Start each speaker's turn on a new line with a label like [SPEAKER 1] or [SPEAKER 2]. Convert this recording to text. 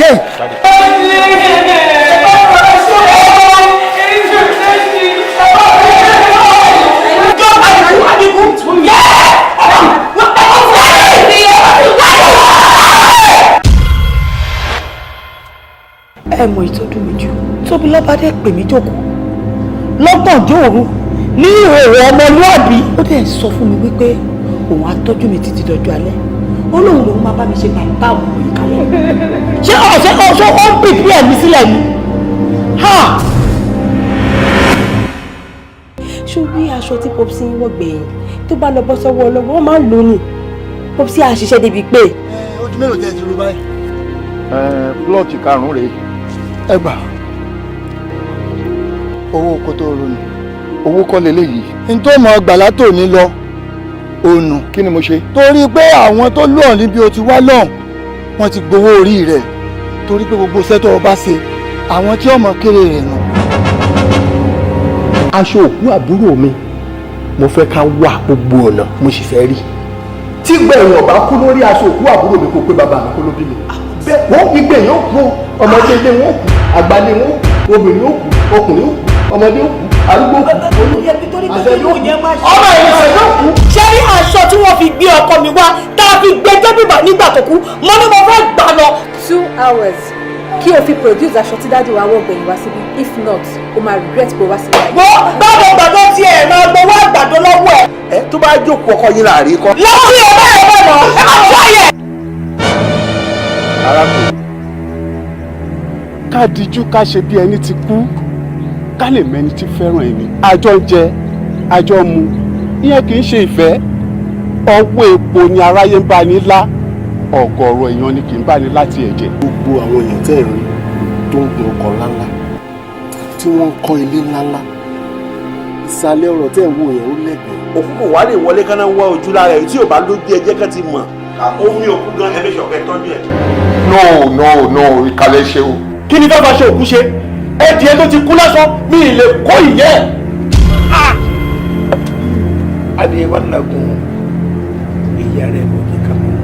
[SPEAKER 1] Yé.
[SPEAKER 2] Ẹ mọ ìtọ́jú mi jù. Tóbi lọ́ba dẹ̀ pè mí jókòó lọ́gànjọ́ òru ní ìhòòhò ọmọlúàbí. Ó dẹ̀ sọ fún mi wípé òun á tọ́jú mi títí dọjọ́ alẹ́. Ó lóun lòun máa bá mi ṣe bàbá òun yìí kalẹ̀. Ṣé ọ̀ṣẹ́ ọ̀ṣọ́ ó ń pìpì ẹ̀mí sílẹ̀ ni? Ha!
[SPEAKER 3] Ṣó rí aṣọ tí popsi ń wọ̀ gbẹ̀yìn, tó bá lọ bọ́ sọ́wọ́ ọlọ́wọ́, wọ́n máa ń lò ní popsi àṣìṣe débi pé.
[SPEAKER 1] Ojú mélòó tẹ́ ẹ ti ro báyìí?
[SPEAKER 4] Plọ̀tì karùn-ún rèé.
[SPEAKER 1] Ẹ gbà, owó oko tó ronú.
[SPEAKER 4] Owó kọ́ leléyìí.
[SPEAKER 1] N tó mọ gbàlá tó ní lọ ònù.
[SPEAKER 4] Kí ni mo ṣe?
[SPEAKER 1] Torí pé àwọn tó lọ́ọ̀ níbi o ti wá lọ́hùn, wọ́n ti gbowó orí rẹ̀, torí pé gbogbo iṣẹ́ tó o bá ṣe, àwọn tí ọmọ kéré rẹ̀ nù.
[SPEAKER 5] Aṣọ òkú àbúrò mi, mo fẹ́ ká wà gbogbo ọ̀nà, mo sì fẹ́ rí. Tí gbẹ̀yìn ọ̀bá kú lórí aṣọ òkú àbúrò mi, kò pé bàbá mi kó ló bí mi. Bẹ́ẹ̀ wọ́n gbígbẹ̀yìn ó kú, ọmọdé ilé wọn ó kú, àgbàlẹ̀ wọn ó kú, obìnrin ó kú, ọkùnrin ó kú, ọmọdé ó kú, arúgbó kú,
[SPEAKER 2] ọmọ ìrìnsẹ̀ yóò kú. Ṣé rí aṣọ tí wọ́n fi gbé ọkọ mi wá, tá a fi gbé débìbà nígbà tó kú, mo ní mo fẹ́ gbà lọ.
[SPEAKER 3] 2 hours kí o fi produce aṣọ tí daddy wa wọ̀ gbẹ̀yìn wá síbí. If not, o máa regret pé o wá síbí.
[SPEAKER 2] Wọ́n báwo gbàdọ́ tí ẹ̀ máa gbowó àgbàdo lọ́wọ́ ẹ̀.
[SPEAKER 6] Ẹ tó bá jókòó ọkọ yín láàrin kọ.
[SPEAKER 2] Lọ́wọ́ sí ẹ báyọ̀ bẹ́ẹ̀ mọ́, ẹ máa fọ́ ayẹ̀.
[SPEAKER 4] Arákùnrin, ká dijú, ká ṣe bí ẹni ti kú, ká lè mẹni tí fẹ́ràn ẹni. Àjọ ń jẹ, àjọ ń mu, ìyẹn kì í ṣe ìfẹ́. Ọwọ́ epo ni aráyé ń bá ní lá, ọ̀gọ̀ọ̀rọ̀ èèyàn ni kì í bá ní láti ẹ̀jẹ̀.
[SPEAKER 5] Gbogbo àwọn èèyàn tẹ́ ẹ̀ rí tó ń gun ọkọ̀ ńláńlá, tí wọ́n ń kọ́ ilé ńláńlá, ìsàlẹ̀ ọ̀rọ̀ tẹ́ ẹ̀ ń wò yẹn, ó lẹ́gbẹ̀ẹ́.
[SPEAKER 6] Òkú kò wá lè wọlé kán náà ń wá ojú lára ẹ̀ tí ò bá lójú ẹjẹ́ kan ti mọ̀ omi òkú gan ẹ̀mí ṣọ̀kẹ́ tọ́jú ẹ̀.
[SPEAKER 4] No, no, no, ìkàlẹ̀ ṣe o.
[SPEAKER 5] Kí ni fẹ́ẹ́ bá ṣe òkú ṣe? Ẹdìẹ tó ti kú lásán, mi ì lè kó ìyẹ́ ẹ̀.
[SPEAKER 7] Adìyẹ bá lagun ìyá rẹ̀ ló jẹ́ ká mọ̀.